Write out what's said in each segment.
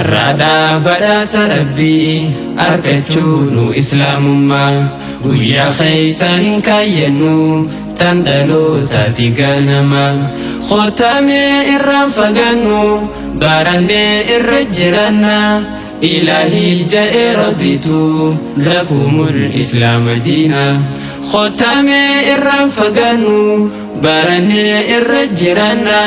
Carraadhaa badhaasa Rabbii argachuu nu Islaamummaa guyyaa keessa hin kaayyannu tan dhalootaati ganama. Kottamee irraan fagaannu barannee irra jiranna Ilaahii ja'ee raditu lakumul islaama diina. Kottamee irraan fagaannu barannee irra jiranna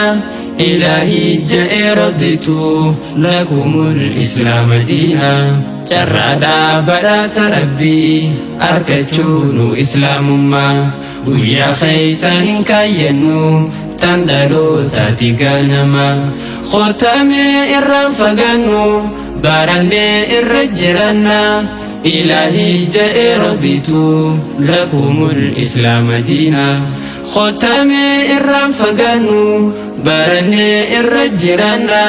Ilaahii ja'ee raditu lakumul islaama diina. Carraadhaa badhaasa Rabbii argachuu nu Islaamummaa guyyaa keessa hin kaayyannu tan dhalootaati ganama. Kottamee irraan fagaannu barannee irra jiranna Ilaahii ja'ee raditu lakumul islaama diina. Kottamee irraan fagaannu barannee irra jiranna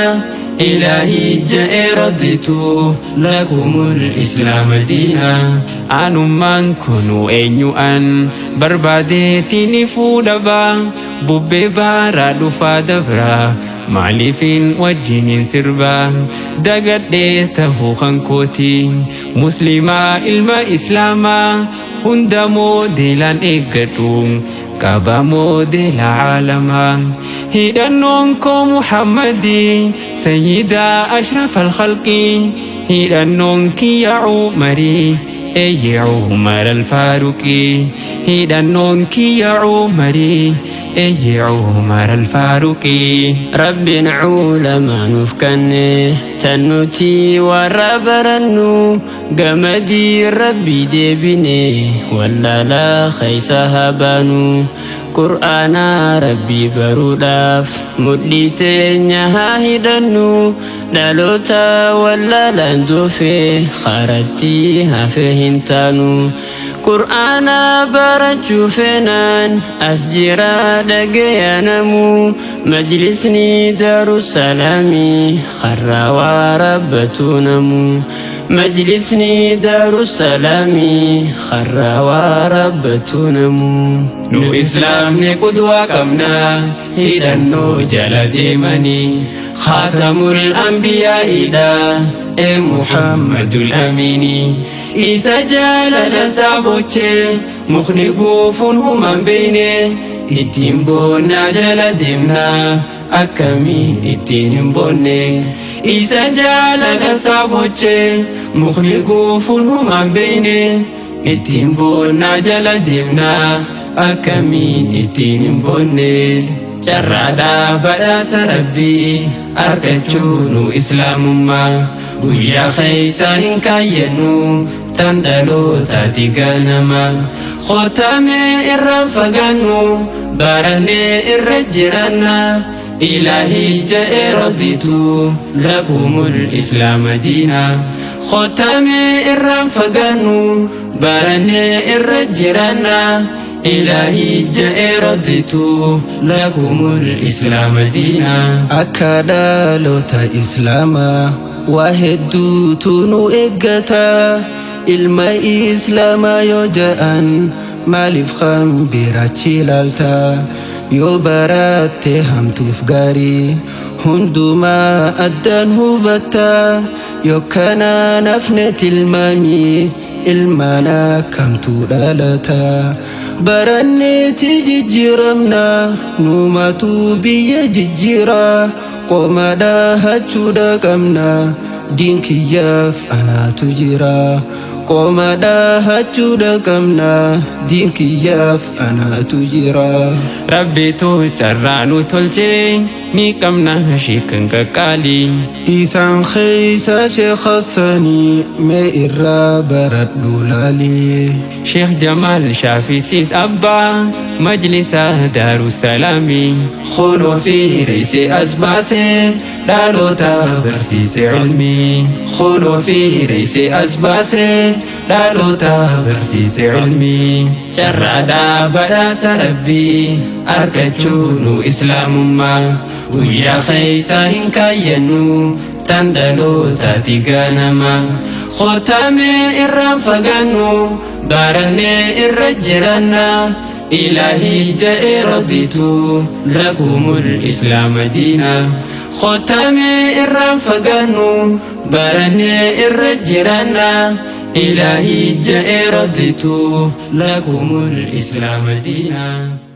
Ilaahii ja'ee raditu lakumul islaama diina. Anummaan kunu eenyu an barbaadeetiin fuudhaba bubbee baaraa dhufaa dabra maaliifin wajjiniin sirba dagadhee tahuu kan kooti muslimaa ilma islaamaa hunda moodeelaan eeggadhu qaba moodeela caalamaa hidhannoon koo Muhammadii sayyidaa ashraf alkhalqii hidhannoon kiyya Umarii eeyye Umar alfaaruqii hidhannoon kiyya Umarii eeyye Umar alfaaruqii. Rabbiin culamaa nuuf kenne tan nuti warra barannu gamadii Rabbii deebine wallaalaa keessa haa baanu. Qur'aana Rabbii baruudhaaf mudhii teenya haa hidhannu dhaloota wallaalaan duufe karatti hafe hin taanu. Qur'aana barachuu feenaan as jira dhagayaa majlisni Daarussalaamii karraa waa rabbatu namu. Majlisni Daarussalaamii karraa waa rabbatu namu. Nu islaamni qudwaa qabnaa hidhannoo jala deemanii khaatamul anbiyaa'idha ee Muhammadul Amiini. Isa jaalala isaa bochee mukni guufuun human beeyne ittiin boonnaa jala deemnaa akkamiin ittiin hin boonne. Isa jaalala isaa bochee mukni guufuun human beeyne ittiin boonnaa jala deemnaa akkamiin ittiin hin boonne. Carraadhaa badhaasa Rabbii argachuu nu Islaamummaa guyyaa keessa hin kaayyannu tan dhalootaati ganama. Kottamee irraan fagaannu barannee irra jiranna Ilaahii ja'ee raditu lakumul islaama diina. Kottamee irraan fagaannu barannee irra jiranna Ilaahii ja'ee raditu lakumul islaama diina. Akka dhaloota Islaamaa waa hedduutu nu eeggata. Ilma Islaamaa yoo ja'an maaliif kan birachi ilaalta? Yoo baratte hamtuuf gaarii hundumaa addaan hubatta. Yoo kana nafne tilmaamii ilmaan akkamtu dhalata? Baranneeti jijjiiramna nuumatu biyya jijjiira. Qoma dhahachuudha qabna diin kiyyaaf anaatu jira. Qoma dhahachuudha qabna diin kiyyaaf anaatu jira. Rabbitu carraa nu tolchee ni qabna sheekan qaqqaalii. Isaan keessa Sheekh Hassanii mee irraa baradhu laalii. Sheekh Jamaal Shaafiitis abbaa majlisa Daarussalaamii. Kunoo fi reessee as baasee dhaloota barsiise ilmii. Kunoo fi reessee as baasee dhaloota barsiise ilmii. Carraadhaa badhaasa Rabbii argachuu nu Islaamummaa guyyaa keessa hin kaayyannu tan dhalootaati ganama. Kottamee irraan fagaannu barannee irra jiranna Ilaahii ja'ee raditu lakumul islaama diina. Kottamee irraan fagaannu barannee irra jiraanna. Ilaahii ja'ee raditu lakumul islaama diinaa.